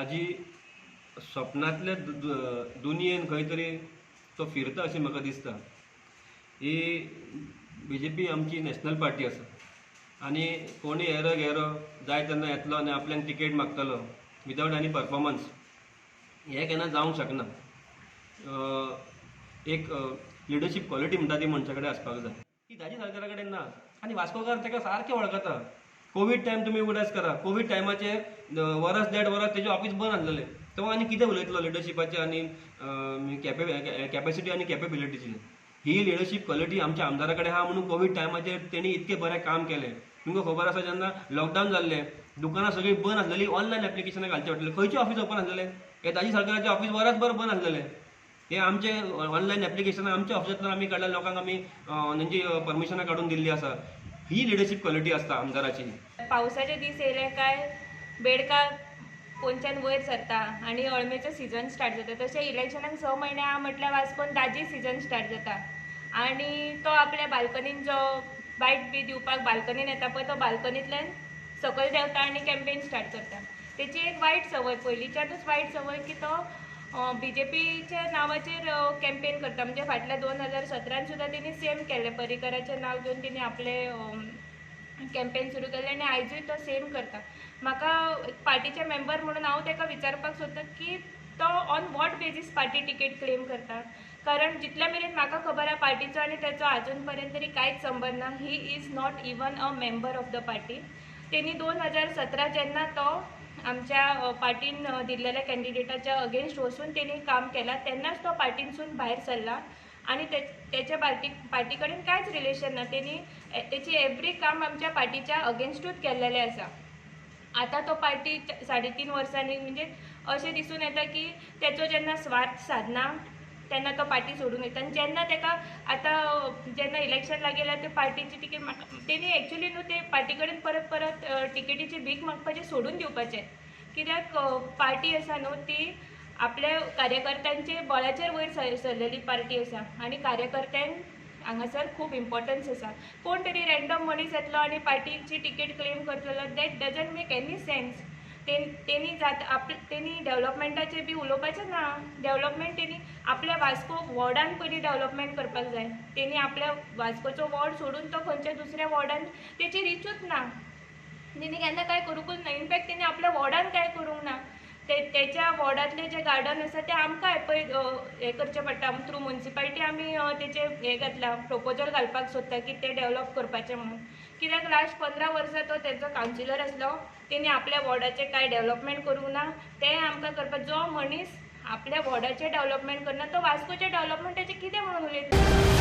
दाजी स्वप्नांतल्या दुनियेन खंय तरी तो फिरता अशें म्हाका दिसता. ही बीजेपी आमची नॅशनल पार्टी आसा आनी कोणी येरो घेरो जाय तेन्ना येतलो आनी आपल्याक तिकेट मागतलो विदावट एनी परफॉर्मन्स, हें केन्ना जावंक शकना. एक लिडरशीप क्वॉलिटी म्हणटा ती मनशा कडेन आसपाक जाय, ती दाजी साळकारा कडेन ना. आनी वास्कोकार ताका सारकें वळखता. कोवीड टायम तुमी उगडास करा, कोवीड टायमाचेर वरस देड वरस तेजें ऑफीस बंद आसलेलें. तो आनी कितें उलयतलो लिडरशिपाचें आनी कॅपेसिटी आनी कॅपेबिलिटीची? ही लिडरशीप क्वॉलिटी आमच्या आमदारा कडेन आहा म्हणून कोवीड टायमाचेर तेणी इतकें बरें काम केलें. तुमकां खबर आसा, जेन्ना लॉकडावन जाल्लें, दुकानां सगळीं बंद आसलेलीं, ऑनलायन एप्लिकेशनां घालचें पडटलें. खंयचें ऑफीस ओपन आसलेलें? हे दाजी साळकाराचें ऑफीस वरसभर बंद आसलेलें. हे आमचे ऑनलायन एप्लिकेशनां आमच्या ऑफिसांतल्यान आमी काडल्या, लोकांक आमी तेंची परमिशनां काडून दिल्ली आसा. ही लिडरशीप क्वॉलिटी आसता आमदाराची. पावसाचे दीस येयले काय बेडकां पोंच्यान वयर सरता आनी अळमेचो सिजन स्टार्ट जाता, तशें इलेक्शनाक 6 म्हयने आहा म्हटल्यार वास्कोन दाजी सिजन स्टार्ट जाता. आनी तो आपल्या बाल्कनीन जो बायट बी दिवपाक बाल्कनीन येता पळय, तो बाल्कनींतल्यान सकयल देंवता आनी कॅम्पेन स्टार्ट करता. तेची एक वायट संवय, पयलींच्यानूच वायट संवय की तो बीजेपीच्या नांवाचेर कॅम्पेन करता. म्हणजे फाटल्या 2017न सुद्दां तेणी सेम केल्लें. पर्रीकराचें नांव घेवन तेणी आपलें कॅम्पेन सुरू केलें आनी आयजूय तो सेम करता. म्हाका पार्टीचे मेंबर म्हणून हांव ताका विचारपाक सोदतां की तो on what basis party ticket claim करता? कारण जितल्या मेरेन म्हाका खबर आहा, पार्टीचो आनी तेचो आजून पर्यंत तरी कांयच संबंद ना. He is not even a member of the party. तेणी 2017 जेन्ना तो आमच्या पार्टीन दिल्लेल्या कॅन्डिडेटाच्या अगेन्स्ट वचून तेणी काम केलां, तेन्नाच तो पार्टीनसून भायर सरला आनी तेच्या पार्टी कडेन कांयच रिलेशन ना. तेणी तेची एवरी काम आमच्या पार्टीच्या अगेन्स्टूच केल्लेलें आसा. आतां तो पार्टी 3.5 वर्सांनी, म्हणजे अशें दिसून येता की तेचो जेन्ना स्वार्थ सादना तेन्ना तो पार्टी सोडून वयता आनी जेन्ना तेका आतां जेन्ना इलेक्शन लागीं येयल्या ते पार्टीची तिकेट म्हाका तेणी एक्चुली न्हू ते पार्टी कडेन परत परत टिकेटीची भीक मागपाचें सोडून दिवपाचें. कित्याक पार्टी आसा न्हू, ती आपल्या कार्यकर्त्यांचे बळाचेर वयर सरलेली पार्टी आसा आनी कार्यकर्त्यांक हांगासर खूब इम्पॉर्टन्स आसा. कोण तरी रँडम मनीस येतलो आनी पार्टीची तिकेट क्लेम करतलो, that doesn't make any sense. तेणी जात आप तेणी डेवलपमेंटाचेर बी उलोवपाचें ना. डेवलपमेंट तेणी आपल्या वास्को वॉर्डान पयलीं डेवलपमेंट करपाक जाय. तेणी आपल्या वास्कोचो वॉर्ड सोडून तो खंयच्या दुसऱ्या वॉर्डान तेची रिचूच ना. तेणी केन्ना कांय करूंकूच ना. इनफॅक्ट तेणी आपल्या वॉर्डान कांय करूंक ना. ते तेच्या वॉर्डांतलें जें गार्डन आसा तें आमकां पळय हें करचें पडटा. थ्रू मुन्सिपालिटी आमी तेचें हें घातलां, प्रपोजल घालपाक सोदता की तें डेवलप करपाचें म्हणून. कित्याक लास्ट 15 वर्सां तो तेंचो कावन्सिलर आसलो, तेणी आपल्या वॉर्डाचें कांय डेवलपमेंट करूंक ना. तें आमकां करपाक, जो मनीस आपल्या वॉर्डाचें डेवलपमेंट करना तो वास्कोचें डेवलपमेंटाचें कितें म्हणून उलयतलो?